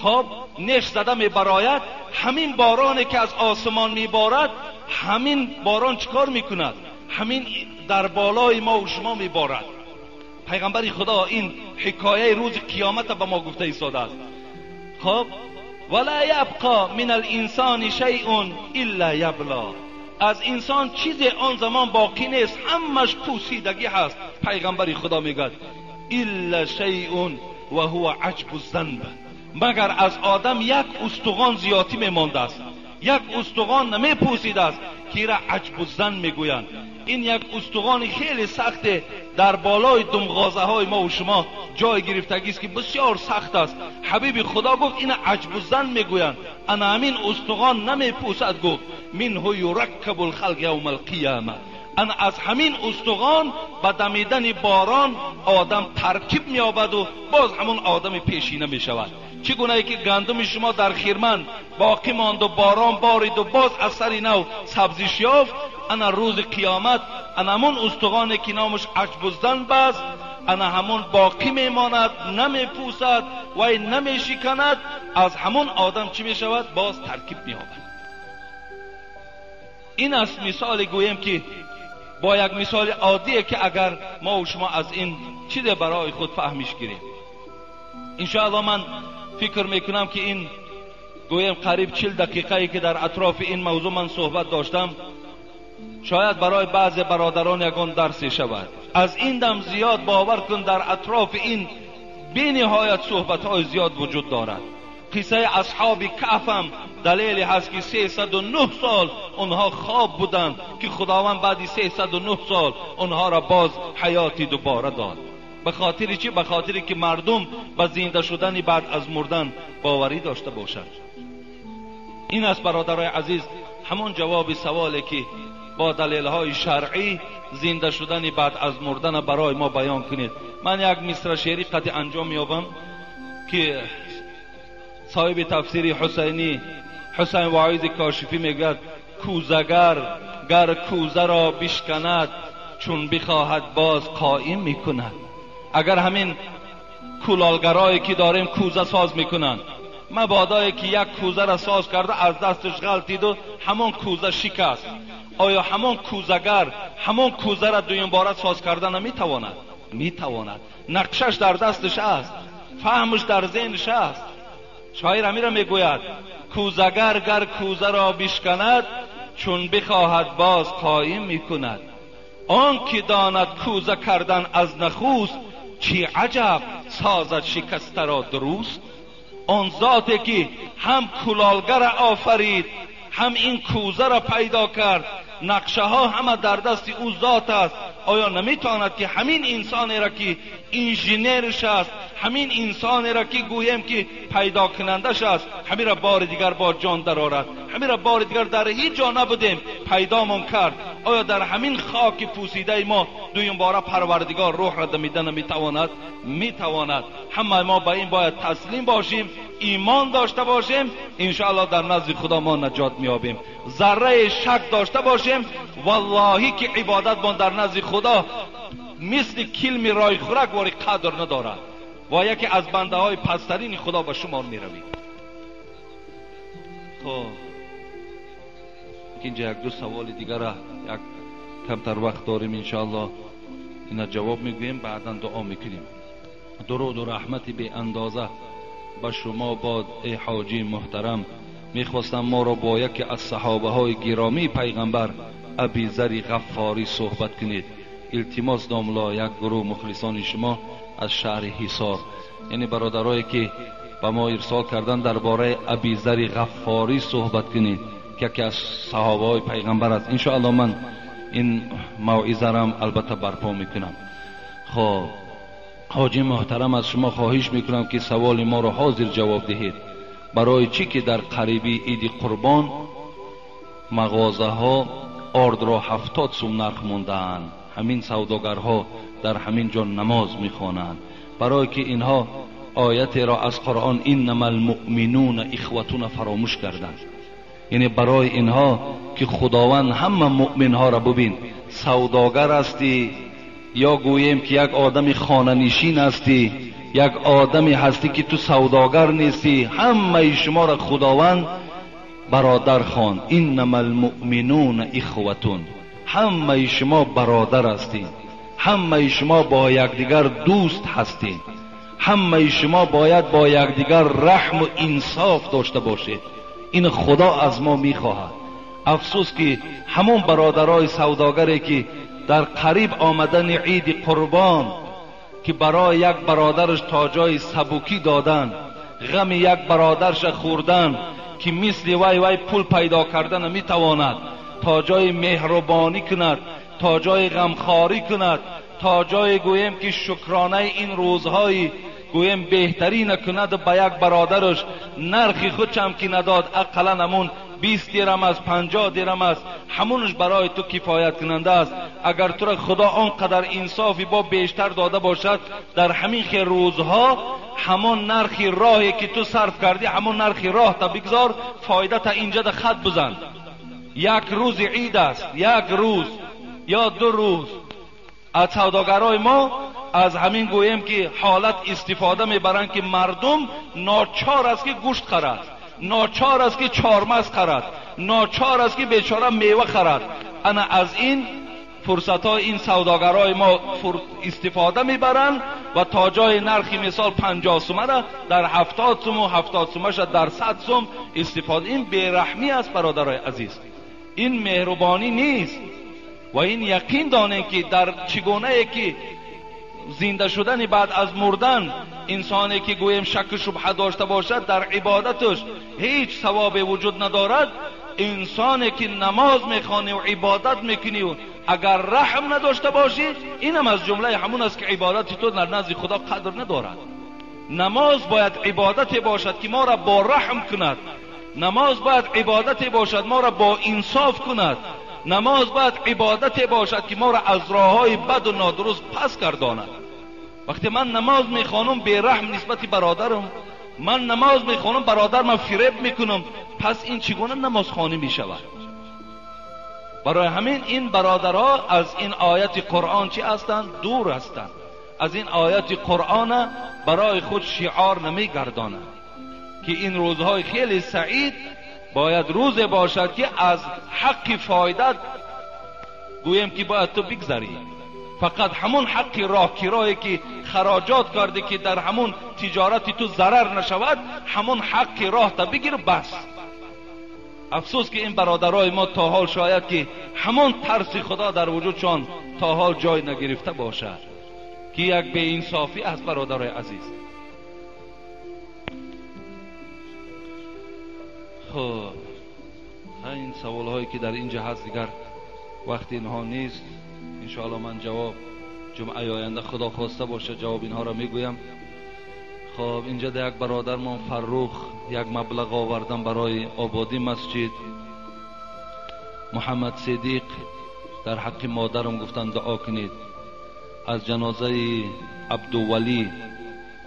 خب نش زده میبراید، همین بارانی که از آسمان میبارد، همین باران چیکار میکند؟ همین در بالای ما و شما میبارد. پیغمبر خدا این حکایه روز قیامت به ما گفته ایستاده است. خب ولا یبقى من الانسان شیء الا یبلا، از انسان چیزی آن زمان باقی نیست، همش پوسیدگی هست. پیغمبر خدا میگه الا شیء و هو عجب الذنب، مگر از آدم یک استخوان زیادی میمانده است، یک استخوان نمیپوسیده است که را عجب الذنب میگویند. این یک استخوان خیلی سخت در بالای دمغازه های ما و شما جای گرفتگی است که بسیار سخت است. حبیب خدا گفت این عجب الذنب میگویند، انا همین استخوان نمیپوسد. گفت منه یرکب الخلق یوم القیامه، انا از همین استخوان به دمیدن باران آدم ترکیب مییابد و باز همون آدم پیشینه میشود. چگونه ای که گندم شما در خیرمن باقی ماند و باران بارید و باز از سر نو سبزیش یافت، انا روز قیامت انا همون استخوانی که نامش عجب الذنب است، انا همون باقی میماند، نمیپوسد و نمیشکند. از همون آدم چی میشود؟ باز ترکیب مییابد. این است مثال گویم که با یک مثال عادیه که اگر ما و شما از این چیز برای خود فهمیش گیریم. انشاءالله من فکر میکنم که این گویم قریب 40 دقیقه که در اطراف این موضوع من صحبت داشتم، شاید برای بعض برادران یگان درسی شود. از این دم زیاد باور کن در اطراف این بی نهایت صحبت های زیاد وجود دارد. قصه اصحاب کهف هم دلیل هست که 309 سال آنها خواب بودند که خداوند بعد 309 سال آنها را باز حیاتی دوباره داد. به خاطر چی؟ به خاطر که مردم به زنده شدن بعد از مردن باوری داشته باشند. این است برادرای عزیز همون جواب سوالی که با دلیل‌های شرعی زنده شدن بعد از مردن برای ما بیان کنید. من یک مصرع شعری قطع انجام می‌یابم که صاحب تفسیر حسینی حسین واعظ کاشفی میگوید کوزگر گر کوزه را بشکند چون بخواهد باز قایم میکند. اگر همین کولالگرایی که داریم کوزه ساز میکنند، Мабодое ки як кӯзаро соз карда аз дасташ ғалтиду ҳамон кӯза шикаст, оё ҳамон кӯзагар ҳамон кӯзаро дуюмбора соз карда наметавонад? Метавонад. Нақшаш дар дасташ аст, фаҳмаш дар зеҳнаш аст. Шоир ҳаминро мегӯяд: кӯзагар гар кӯзаро бишканад, чун бихоҳад боз қоим мекунад. Он ки донад кӯза кардан аз нахуст, чӣ аҷаб созад шикастаро дуруст. Он зоте ки ҳам кулолгарро офарид, ҳам ин кӯзаро пайдо кард, нақшаҳо ҳама дар дасти ӯ зот аст. Оё наметавонад ки ҳамин инсонеро ки инженерш аст, ҳамин инсонеро ки гӯем ки пайдокунандаш аст, ҳаминро бори дигар бо ҷон дарорад? Ҳаминро бори дигар дар ҳеҷ ҷо набудем, пайдомон кард. Оё дар ҳамин хоки пӯсидаи мо дуюмбора Парвардигор рӯҳро дамида наметавонад? Метавонад. Ҳамаи мо ба ин бояд таслим бошем, имон дошта бошем, иншоаллоҳ дар назди Худо мо наҷот меёбем. Зарраи шак дошта бошем, валлоҳи ки ибодатмон дар назди Худо мисли килми ройхӯрак вори қадр надорад ва яке аз бандаҳои пасттарини Худо ба шумор меравед. Хоб, инҷа як ду саволи дигара як камтар вақт дорем, иншоаллоҳ ина ҷавоб мегӯем, баъдан дуо мекунем. Дуруду раҳмати беандоза ба шумо бод, эй ҳоҷии муҳтарам. Мехостам моро бо яке аз саҳобаҳои гиромии пайғамбар Абизари Ғаффорӣ суҳбат кунед. Илтимос домло, як гурӯҳ мухлисони шумо аз шаҳри Ҳисор, яъне бародарое ки ба мо ирсол кардан дар бораи Абизари Ғаффорӣ суҳбат кунед, ки яке аз саҳобаҳои пайғамбар аст. Иншоаллоҳ ман ин мавъизарам албатта барпо мекунам. Хоб, ҳоҷи муҳтарам, аз шумо хоҳиш мекунам ки саволи моро ҳозир ҷавоб диҳед. Барои чӣ ки дар қариби иди қурбон мағозаҳо ордро 70 сум нарх мондаанд? Ҳамин савдогарҳо дар ҳамин ҷо намоз мехонанд. Барое ки инҳо оятеро аз Қуръон иннама алмуъминуна ихватуна фаромӯш карданд. Яъне барои инҳо ки Худованд ҳама муъминҳоро бубин, савдогар ҳастӣ ё гӯем ки як одами хонанишин ҳастӣ, як одаме ҳастӣ ки ту савдогар нестӣ, ҳамаи шуморо Худованд бародар хонд. Иннама алмуъминуна ихватун, ҳамаи шумо бародар ҳастед, ҳамаи шумо бо якдигар дӯст ҳастед, ҳамаи шумо бояд бо якдигар раҳму инсоф дошта бошед. Ин Худо аз мо мехоҳад. Афсӯс ки ҳамон бародарои савдогаре ки дар қариб омадани иди қурбон ки барои як бародараш то ҷои сабукӣ додан, ғами як бародарша хӯрдан ки мисли вай вай пул пайдо карда наметавонад, то ҷои меҳрубонӣ кунад, то ҷои ғамхорӣ кунад, то ҷое гӯем ки шукронаи ин рӯзҳои гӯем беҳтарӣ накунад, ба як бародараш нархи худшам ки надод, ақаллан ҳамун 20 дирам аст, 50 дирам аст, ҳамунаш барои ту кифоят кунанда аст. Агар туро Худо он қадар инсофи бо бештар дода бошад, дар ҳамин хел рӯзҳо ҳамон нархи роҳе ки ту сарф кардӣ, ҳамон нархи роҳта бигзор, фоидата инҷада хат бизан. Як рӯзи ид аст, як рӯз ё ду рӯз. Аз савдогарои мо аз ҳамин гӯем ки ҳолат истифода мебаранд ки мардум ночор аст ки гӯшт харад, ночор аст ки чормағз харад, ночор аст ки бечора мева харад. Ана аз ин фурсатҳои ин савдогарои мо истифода мебаранд ва то ҷои нархи мисол 50 сумара дар 70 суму 70 сумаша дар 100 сум истифода. Ин бераҳмӣ аст, бародарои азиз, ин меҳрубонӣ нест. Ва ин яқин донем ки дар чӣ гунае ки зинда шудани баъд аз мурдан инсоне ки гӯем шакку шубҳа дошта бошад, дар ибодаташ ҳеҷ савобе вуҷуд надорад. Инсоне ки намоз мехонӣ ва ибодат мекунӣ агар раҳм надошта бошӣ, инам аз ҷумлаи ҳамун аст ки ибодати ту дар назди Худо қадр надорад. Намоз бояд ибодате бошад ки моро бо раҳм кунад. Намоз бояд ибодате бошад моро бо инсоф кунад. Намоз бояд ибодате бошад ки моро аз роҳҳои баду нодуруст пас гардонад. Вақте ман намоз мехонам бераҳм нисбати бародарам, ман намоз мехонам бародарам фиреб мекунам, пас ин чӣ гуна намозхонӣ мешавад? Барои ҳамин ин бародарҳо аз ин ояти Қуръон чӣ ҳастанд? Дур ҳастанд. Аз ин ояти Қуръон барои худ шиор намегардонанд. که این روزهای خیلی سعید باید روز باشد که از حق فایدت گویم که باید تو بگذری. فقط همون حق راه کرایی که خراجات کرده که در همون تجارت تو ضرر نشود، همون حق راه تا بگیر بس. افسوس که این برادرای ما تا حال شاید که همون ترس خدا در وجودشان تا حال جای نگرفته باشد که یک بی انصافی از برادرای عزیز. خب این سوال هایی که در اینجا هست دیگر وقت اینها نیست. انشاءالله من جواب جمعه آینده خدا خواسته باشه جواب اینها را میگویم. خب اینجا در یک برادرمان فرخ یک مبلغ آوردن برای آبادی مسجد. محمد صدیق در حق مادرم گفتن دعا کنید. از جنازه عبدالولی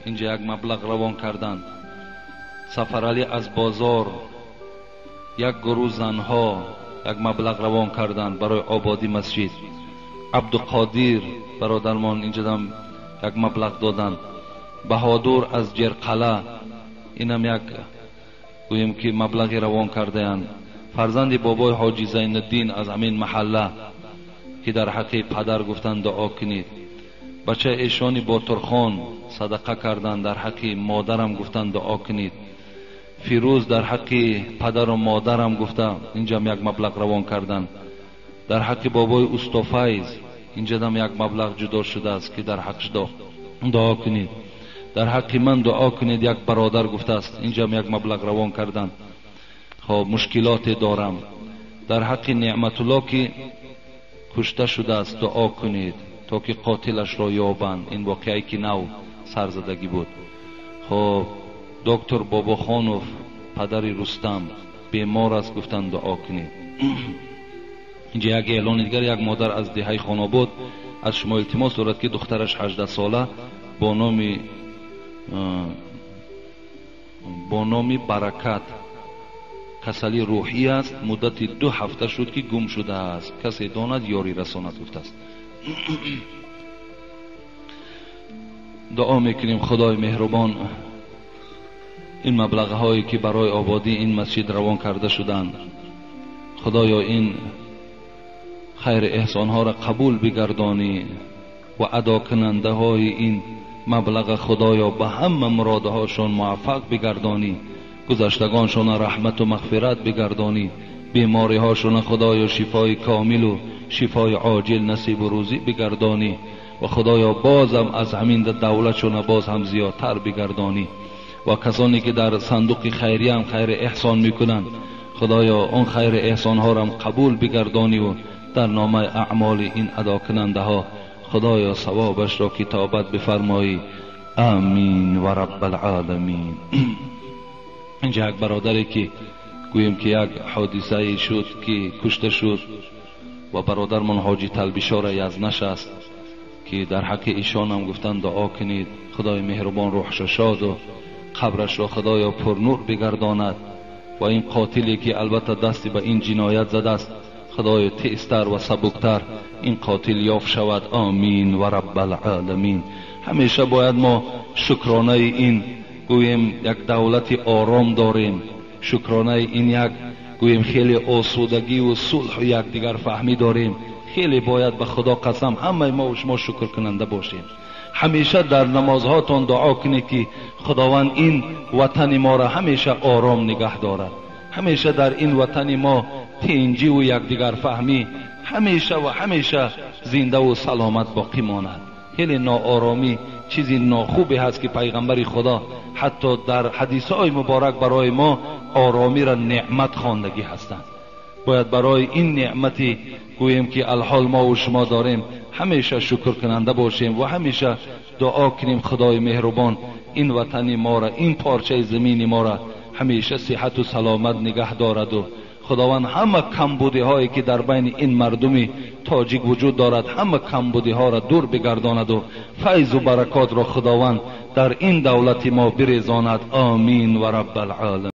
اینجا یک مبلغ روان کردند. سفرعلی از بازار یک گروه زنها یک مبلغ روان کردند برای آبادی مسجد. عبدالقادر برادرمان اینجا هم یک مبلغ دادند. بهادر از جرقله اینم یک گوییم که مبلغی روان کردند. فرزند بابای حاجی زین الدین از همین محله که در حق پدر گفتند دعا کنید. بچه ایشانی باترخان صدقه کردند، در حق مادرم گفتند دعا کنید. فیروز در حق پدر و مادرم گفته اینجا هم یک مبلغ روان کردند. در حق بابای استافیز اینجا هم یک مبلغ جدا شده است که در حقش دعا کنید. در حق من دعا کنید یک برادر گفته است، اینجا هم یک مبلغ روان کردند. خب مشکلات دارم. در حق نعمت الله که کشته شده است دعا کنید تا که قاتلش را یابند. این واقعی که نو سرزدگی بود. خب دکتر باباخانوف پدر رستم بیمار است گفتند دعا کنید. اینجا یک اعلان دیگر، یک مادر از دهه خاناباد از شما التماس دارد که دخترش 18 ساله با نام برکت کسلی روحی است، مدت 2 هفته شد که گم شده است، کسی داند یاری رساند گفته است. دعا میکنیم خدای مهربان این مبلغ هایی که برای آبادی این مسجد روان کرده شدند، خدایا این خیر احسان ها را قبول بگردانی و ادا کننده های این مبلغ خدایا به همه مرادهاشون موفق بگردانی، گذشتگانشون رحمت و مغفرت بگردانی، بیماری هاشون خدایا شفای کامل و شفای عاجل نصیب و روزی بگردانی و خدایا بازم از همین دولتشون باز هم زیادتر بگردانی و کسانی که در صندوق خیریه هم خیر احسان میکنند خدایا اون خیر احسان ها را هم قبول بگردانی و در نامه اعمال این ادا کننده ها خدایا ثوابش را کتابت بفرمایی. آمین و رب العالمین. اینجا یک برادری که گوییم که یک حادثه شد که کشته شد و برادرمان حاجی تلبیشار یزنش است که در حق ایشان هم گفتن دعا کنید خدای مهربان روحش شاد و قبرش را خدایا پر نور بگرداند و این قاتلی که البته دستی به این جنایت زده است خدای تیزتر و سبکتر این قاتل یافت شود. آمین و رب العالمین. همیشه باید ما شکرانه این گوییم یک دولت آرام داریم، شکرانه این یک گوییم خیلی آسودگی و صلح و یکدیگر فهمی داریم. خیلی باید به خدا قسم همه ما و شما شکر کننده باشیم. همیشه در نمازهاتان دعا کنید که خداوند این وطن ما را همیشه آرام نگه دارد، همیشه در این وطن ما تنجی و یکدیگر فهمی همیشه و همیشه زنده و سلامت باقی ماند. خیلی ناآرامی چیزی ناخوبی هست که پیغمبر خدا حتی در حدیث های مبارک برای ما آرامی را نعمت خواندگی هستند. باید برای این نعمتی گوییم که الحال ما و شما داریم همیشه شکر کننده باشیم و همیشه دعا کنیم خدای مهربان این وطن ما را، این پارچه زمین ما را همیشه صحت و سلامت نگه دارد و خداوند همه کمبودی هایی که در بین این مردم تاجیک وجود دارد همه کمبودی ها را دور بگرداند و فیض و برکات را خداوند در این دولت ما بریزاند. آمین و رب العالمین.